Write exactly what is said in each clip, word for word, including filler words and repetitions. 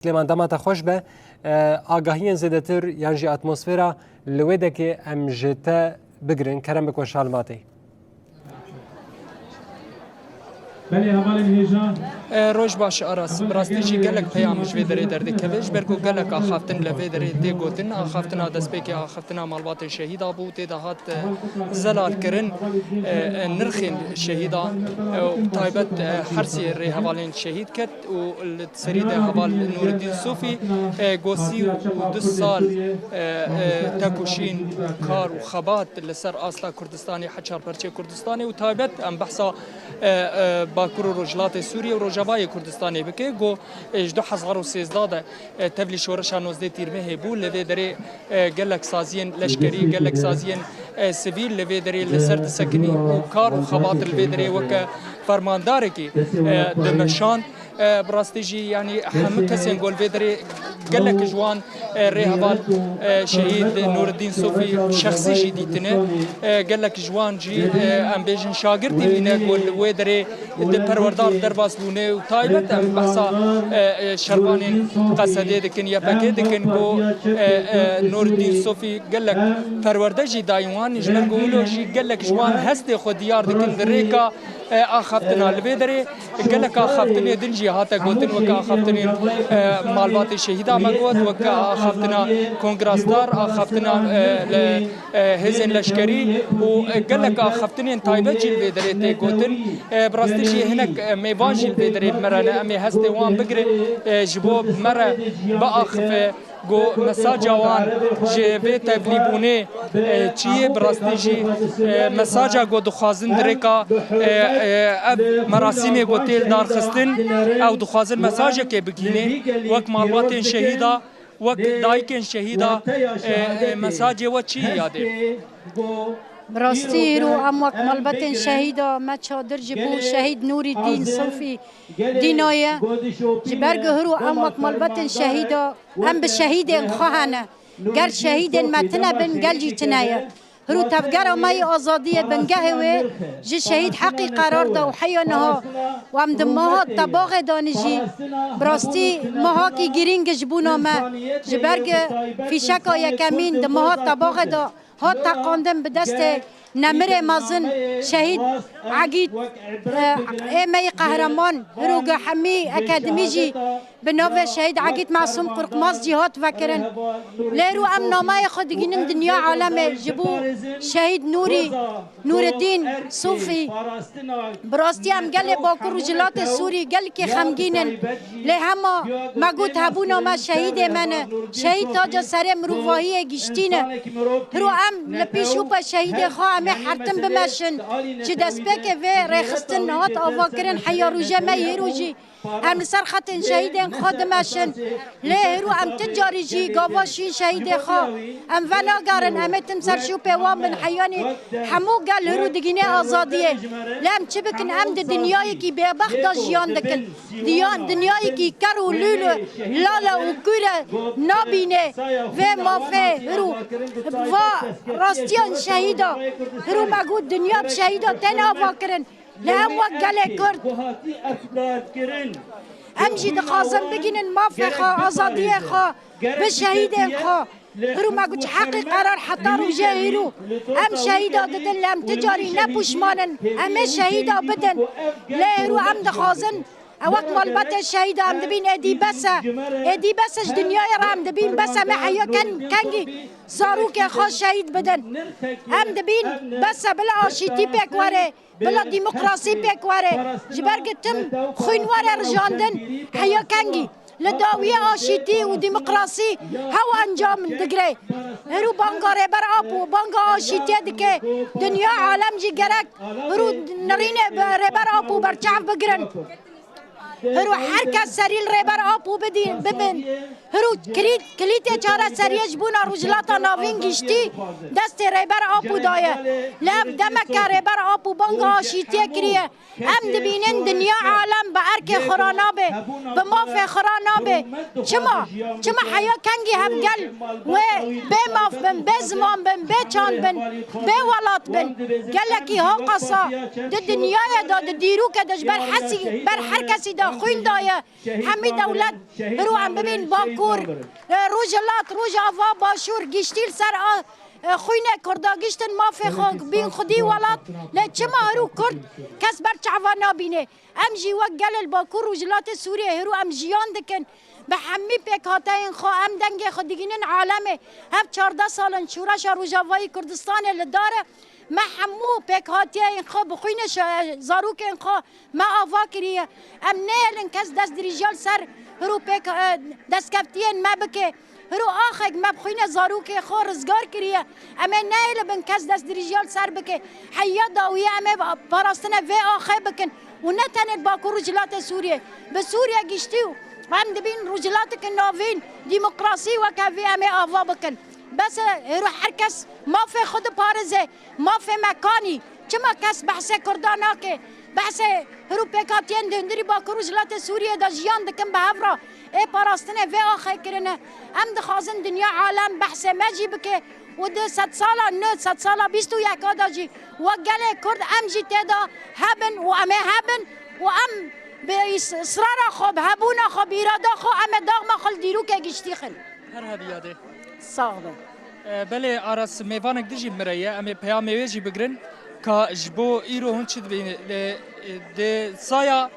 Silêman, dema te xweş be. E, agahiyên zêdetir yan jî atmosfera li wê dekê em ji te bigirin. Kerem bik we şalmatê. Belê hevalên hêja. E, roj baş Aras. Bi rastî jî gelek peyam ji vê derê derdikeve. Ji ber ku gelek axaftin li vê derê tê gotin. Axaftina destpêkê, axaftina malbatên şehîda bû. Tê de hat, e, zelal kirin, e, e, nirxên şehîda, e, û taybet, e, her sê rêhevalên şehîd ket û li serî de heval Nûreddîn Sofî, e, go sî û du sal, e, e, tekoşîn û kar û xebat li ser asta Kurdistanê, heçar perçê Kurdistanê û taybet em behsa, e, e, Bakur û Rojhilatê Sûriyê û Rojavayê Kurdistanê bike. Go, e, ji du hezar û sêzdeh de, e, tevlî şoreşa nozdeh Tîrmehê bû. Li vê derê, e, gelek saziyên leşkerî, gelek saziyên, e, sivîl li vê derê li ser disekinî û kar û xebat li vê derê weke fermandarekî, e, dimeşand. E, bi rastî jî, yanî hemû kesên ku li vê derê gelek ji wan, e, rêheval, e, şehîd Nûreddîn Sofî şexsî jî dîtine. E, gelek ji wan jî, e, em bêjin şagirtî bîne ku li wê derê di perwerdar derbas bûne û taybet em behsa, e, e, şervanên Qesedê dikin, Y P G dikin ku, e, e, Nûreddîn Sofî gelek perwerde jî dayîn wan, ji ber ku wilo jî gelek ji wan hestê xwe diyar dikin di rêka, e, axaftina. Li vê derê gelek axaftinê din jî hate gotin, weke axaftinên, e, malbatê şehîda me got, weke axaftina Kongra Star, axaftina, e, li e, hêzên leşkerî û, e, gelek axaftinên taybet jî li vê derê tê gotin. E, bi rastî jî hinek, e, mêvan jî li vê derê bi me re ne. Em ê hestê wan bigirin, e, ji bo bi me re biaxife ku mesaja wan ji vê tevlîbûnê, e, çi ye. Bi rastî jî, e, mesaja ku dixwazin di rêka, e, e, ev merasîmê ku tê lidarxistin, ew dixwazin mesajekê bigihîne. Wek malbatên şehîda, wek dayikên şehîda, e, e, mesajê we çi ye yadê? Bi rastî hîro em wek malbatên şehîda me çadir ji bo şehîd Nûrîdîn Sofî dînaye. Ji ber ku hîro em wek malbatên şehîda, em bi şehîdên xwe hene. Ger şehîdên me tine bin, gel jî tine ye. Hîro tevgera me yê azadiyê, bingehê wê ji şehîd Heqî qerar da û heya niha û em di meha tebaxê de ne jî, bi rastî mehakî girîng e ji bona me. Ji ber ku fîşeka yekemîn di meha tebaxê de hat teqandin bi destê nemirê mezin şehîd Egîd, e, ê me yê qehreman, hîro ku hemî akademî jî bi navê şehîd Egîd Masûm Qurqmaz jî hat vekirin. Lê hîro em nameyê xwe digihînin dinya alemê ji bo şehîd Nûrî, Nûreddîn Sofî. Bi rastî em gelê Bakur û Rojhilatê Sûrî gelkî xemgîn in. Lê hema me got hebûna me şehîdê me ne. Şehîd taca serê mirovahiyê giştî ne. Hîro em li pêş û pê şehîdê xwe em ê hertim bimeşin. Ji destpêkê vê rêxistin hat avakirin heya rojê me yê hîro jî. Em li ser xetên şehîdên xwe dimeşin. Lê hîro em ti carî jî gava şîn şehîdê xwe. Em venagerin, em ê tim ser şûpê wan bin heyanî hemû gel hîro digihîne azadiyê. Lê em çi bikin? Em di dinyayekî bêbext de jiyan dikin. Diya-, dinyayekî ker û lûl û lale û kûr e nabîne vê mafê hîro va rastiyan şehîda. Hîro me got dinya bi şehîda tên avakirin. Lê em wek gelê Kurd, em jî dixwazin bigihînin mafê xwe, azadiyê xwe, bi şehîdên xwe. Hîro me got ji Heqî qerar heta rojê hîro em şehîda didin, lê em ti carî ne pûşman in. Em ê şehîda bidin. Lê hîro em dixwazin, e, wek malbatê şehîda em dibîn êdî bes e. Êdî bes e ji dinyayê re em dibîn bes e. Em ê heya ken-, kengî zarokê xwe şehîd bidin. Em dibîn bes e, bila aşîtî pêk were. Bila demokrasî pêk were, ji ber ku tim xwîn were rijandin, heya kengî li dawiyê aşîtî û demokrasî hew encam digire. Hîro banga Rêber Apo, banga aşîtiyê dike. Dinya alem jî gerek hîro nirînê bi Rêber Apo berçav bigirin. Hîro her kes serî li Rêber Apo bidî-, bibin. Hîro kilît-, kilîtê çareseriyê ji bona Rojhilata Navîn giştî destê Rêber Apo daye. Lê ev demeke Rêber Apo banga aşîtiyê kiriye. Em dibînin dinya alem bi erkê xwe re nabe, bi mafê xwe re nabe. Çima? Çima heya kengî hevgel wê bê maf bin, bê ziman bin, bê çand bin, bê welat bin? Gelekî haqasa di dinyayê de, di dîrokê de ji ber hesî, ber her kesî de xwîn daye. Hemî dewlet hiro em bibîn Bakur, e, Rojhilat, Rojava, Başûr, giştî li ser a, e, xwînê Kurda giştin mafê xwe bîn xwedî welat. Lê çima hiro Kurd kes ber çava nabîne? Em jî wek gelê li Bakur Rojhilatê Sûriyê hiro em jiyan dikin. Bi hemî pêkhateyên xwe em dengê xwe digihînin alemê. Ev çardeh sal in şoreşa Rojavayî Kurdistanê li dar e. Me hemû pêkhatiyeyên xwe bi xwînê şe-, zarokên xwe me ava kiriye. Em nehêlin kes destdirêjiya li ser hiro pêk, e, destkeftiyên me bike. Hiro axek me bi xwînê zarokê xwe rizgar kiriye. Em ê nehêlibin kes destdirêjiya li ser bike. Heya dawiyê em ê parastina vê axê bikin. Û ne tenê di Bakur Rojhilatê Sûriyê, bi Sûriye giştî û em dibîn Rojhilateke navîn, demokrasî weke vê em ê ava bikin. Bes e, hiro her kes mafê xwe diparêze, mafê me kanî. Çima kes behsê Kurda nake? Behsê hiro pêkhatiyên di hundirî Bakur Rojhilatê Sûriyê de jiyan dikin bi hev re. Ê parastinê vê axê kirine. Em dixwazin dinya alem behsê me jî bike. Û di sedsala nû, sedsala bîst û yeka de jî wek gelê Kurd em jî tê de hebin û em ê hebin û em bi is-, israra xwe, bi hebûna xwe, bi îrada xwe em ê daxma xwe li dîrokê giştî xin. Her hebî yadê. Sax be. E, belê Aras, mêvanek dijî min re ye, em ê peyamê wê jî bigirin ka ji bo îro hûn çi dibînin. E, e, di saya,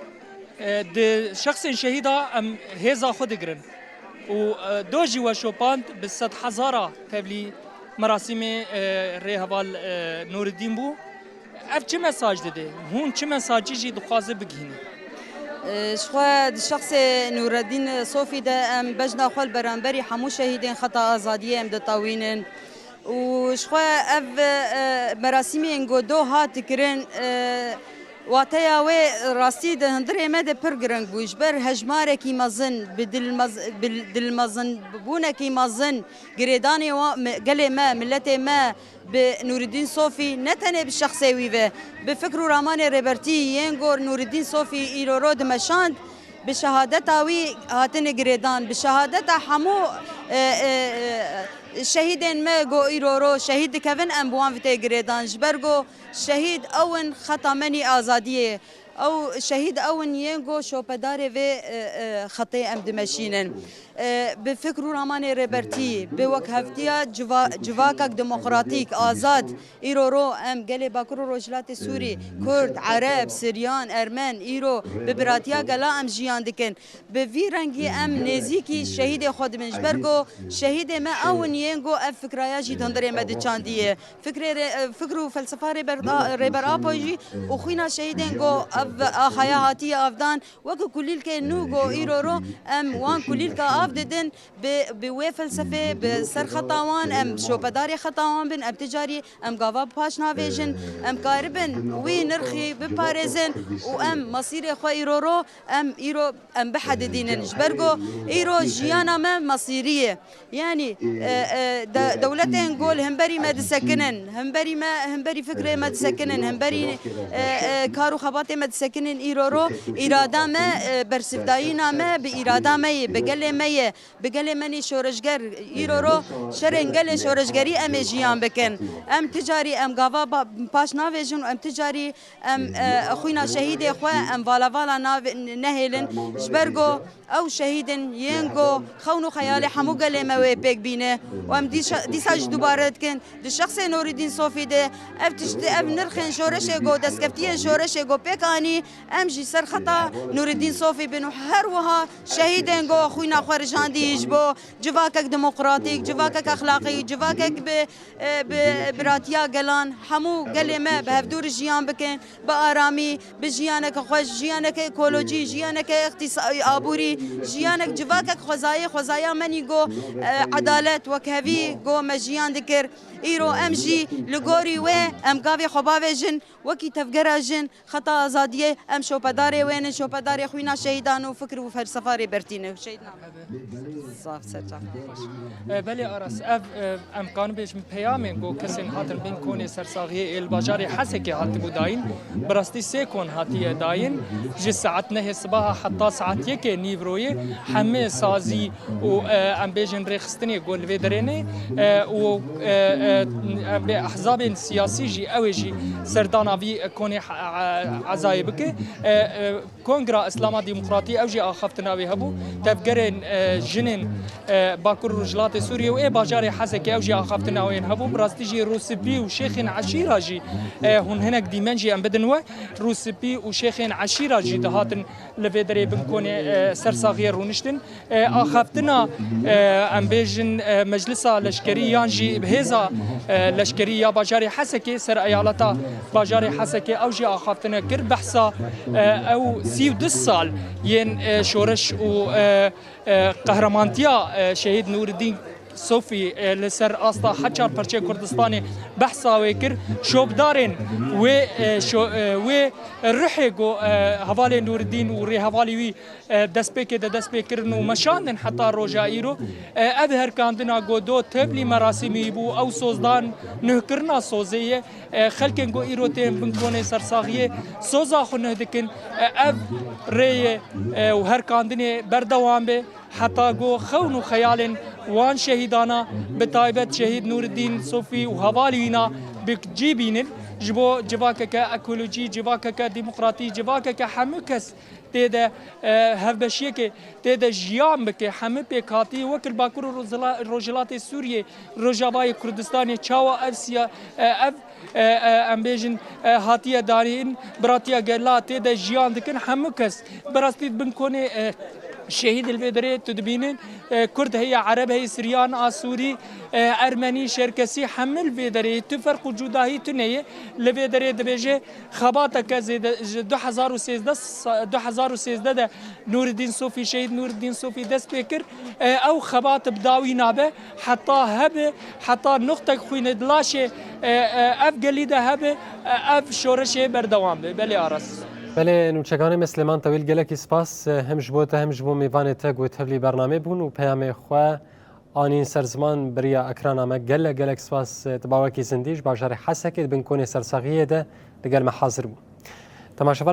e, di şexsên şehîda em hêza xwe digirin. Û, e, do jî we şopand bi sedhezara tevlî merasîmê, e, rêheval, e, Nûreddîn bû. Ev çi mesaj dide? Hûn çi mesajî jî dixwaze bigihîne? E, ji xwe di şexsê Nûreddîn Sofî de em bejna xwe li beramberî hemû şehîdên xeta azadiyê em ditewînin. Û ji xwe ev, e, merasîmên ku do hat kirin, e, wateya wê rastî di hundirê me de pir giring bû. Ji ber hejmarekî mezin, bi dilmez-, bi dilmezinbûnekî mezin, girêdanê wa-, me, gelê me, miletê me bi Nûreddîn Sofî, ne tenê bi şexsê wî ve, bi fikr û ramanê rêbertî yên ku Nûreddîn Sofî îro ro dimeşand, bi şehadeta wî hatine girêdan, bi şehadeta hemû, e, e, e, şehîdên me ku îro ro şehîd dikevin, em bi wan ve tê girêdan. Ji ber ku şehîd ew in xeta me nî azadiyê. Ew şehîd ew in yên ku şopedarê vê, e, e, xetê em dimeşînin. E, bi fikr û ramanê rêbertî, bi wekhevtiya civa-, civakek demokratîk, azad, îro ro em gelê Bakur û Rojhilatê Sûrî, Kurd, Ereb, Siryan, Ermen, îro bi biratiya gela em jiyan dikin. Bi vî rengî em nêzîkî şehîdê xwe dibin. Ji ber ku şehîdê me ew in yên ku ev fikraya jî di hundirê me diçandiye. Fikrê rê-, fikr û felsefa Rêber, Rêber Apo jî û xwîna şehîdên ku ev axaya hatiye avdan, wekî kulîlkê nû ku îro ro em wan kulîlka av didin, bi, bi wê felsefê, bi ser xeta wan, em şopedarê xeta wan bin, em ti carî em gava paş navêjin, em karibin wî nirxî biparêzin û em mesîrê xwe îro ro, em îro em bihedidînin. Ji ber ku îro jiyana me mesîrî ye. Yanî, e, e, de-, dewletên ku li hemberî me disekinin, hemberî me, hemberî fikrê me disekinin, hemberî, e, e, kar û xebatê me disekinin, îro ro îrada me, e, bersivdayîna me bi îrada me ye, bi gelê me ye, bi gelê me nî şoreşger, îro ro şerên gelê şoreşgerî em ê jiyan bikin. Em ti carî em gava ba-, paş navêjin û em ti carî em, e, xwîna şehîdê xwe em vala vala nave-, nehêlin. Ji ber ku ew şehîd in yên ku xewn û xeyalê hemû gelê me wê pêk bîne. Û em dîşa-, dîsa jî dubare dikin, di şexsê Nûreddîn Sofî de ev tişt, ev nirxên şoreşê ku destkeftiyên şoreşê ku pêk anî, em jî ser xeta Nûreddîn Sofî bin û her wiha şehîdên ku xwîna xwe rijandî ji bo civakek demokratîk, civakek exlaqî, civakek bi e, bi biratiya gelan, hemû gelê me bi hevdûr jiyan bikin, bi aramî, bi jiyaneke xweş, jiyaneke ekolojî, jiyaneke îqtîsa-, aborî, jiyanek civakek xwezayê, xwezaya me nî go, e, edalet, wekhevî go me jiyan dikir. Îro em jî li gorî wê em gavê xwe bavêjin, wekî tevgera jin, Xeta azadiyê em şopedarê wê ne, şopedarê xwîna şehîdan û fikr û felsefa Rêbertî ne. Şehîd name. Zaf serçav. E, belê Aras, ev, e, em karin bêjin peyamên ku kesên hatin bin konê sersaxiyê ê li bajarê Hesekê hatibû dayîn, bi rastî sê kon hatiye dayîn, ji saet nehê sibaha heta saet yekê nîvroyê hemê sazî û, e, em bêjin rêxistinê ku li vê derê ne, e, û, e, e, em bê ehzabên siyasî jî ew ê jî serdana vî konê he-, e, ezayê Bike, e, e, Kongra Îslama Demokratî ew jî axaftina wê hebû. Tevgerên, e, jinên, e, Bakur û Rojhilatê Sûriyê û ê bajarê Hesekê ew jî axaftina wê hebû. Bi rastî jî Rûspî û şêxên eşîra jî, e, hûn hinek dîmen jî em bidin we. Rûspî û şêxên eşîra jî dihatin li vê derê binkonê, e, sersaxiyê rûniştin. E, axaftina, e, em bêjin, e, meclisa leşkerî yan jî hêza, e, leşkerî ya bajarê Hesekê, ser eyaleta bajarê Hesekê ew jî axaftine kir. Behsa, e, ew sî û du sal yên, e, şoreş û, e, e, qehremantiya, e, şehîd Nûreddîn Sofî, e, li ser asta heçar perçê Kurdistanê behsa wê kir. Şopdarên wê, e, şo-, e, wê ruhê ku, e, hevalê Nûreddîn û rêhevalê wî, e, destpêkê de dest pê kirin û meşandin heta roja îro. E, ev herkandina ku do tevlî merasîmî bû, ew sozdan nuhkirina sozê ye. E, xelkên ku îro tên bin konê sersaxiyê soza xwe nuh dikin. E, ev rêyê, e, û herkandinê berdewam be. Heta ku xewn û xeyalên wan şehîdana, bi taybet şehîd Nûreddîn Sofî û hevalî wîna bi cî bînin, ji bo civakeke ekolojî, civakeke demokratî, civakeke hemû kes tê de, e, hevbeşiyekê tê de jiyan bike, hemû pêkhatî wek li Bakur û Rojhila-, Rojhilatê Sûriyê, Rojavayê Kurdistanê çawa ev siya-, e, ev e, e, em bêjin, e, hatiye darîn, biratiya gela tê de jiyan dikin. Hemû kes bi rastî bin konê, e, şehîd li vê derê tu dibînin, e, Kurd heye, Ereb heye, Siryan, Asûrî, e, Ermenî, Şerkesî, hemû li vê derê tu ferq û cudahî tune ye. Li vê derê dibêje xebateke zêde ji du hezar û sêzdeh sa-, du hezar û sêzdeh de Nûreddîn Sofî, şehîd Nûreddîn Sofî dest pê kir. E, ew xebat bi dawî nabe, heta hebe, heta nuqtek xwînê di laşê, e, e, ev gelî de hebe, e, ev şoreşê berdewam be. Belê Aras. Belê, nûçeganê me Silêman Tewîl, gelekî spas, e, hem ji bo te hem ji bo mêvanê te ku tevlî bernamê bûn û peyamê xwe anîn ser ziman bi riya ekrana me. Gelek, gelek spas, e, di bawekî zindî ji bajarê Hesekê di bin konê sersaxiyê de li gel me hazir bû. Temaşevan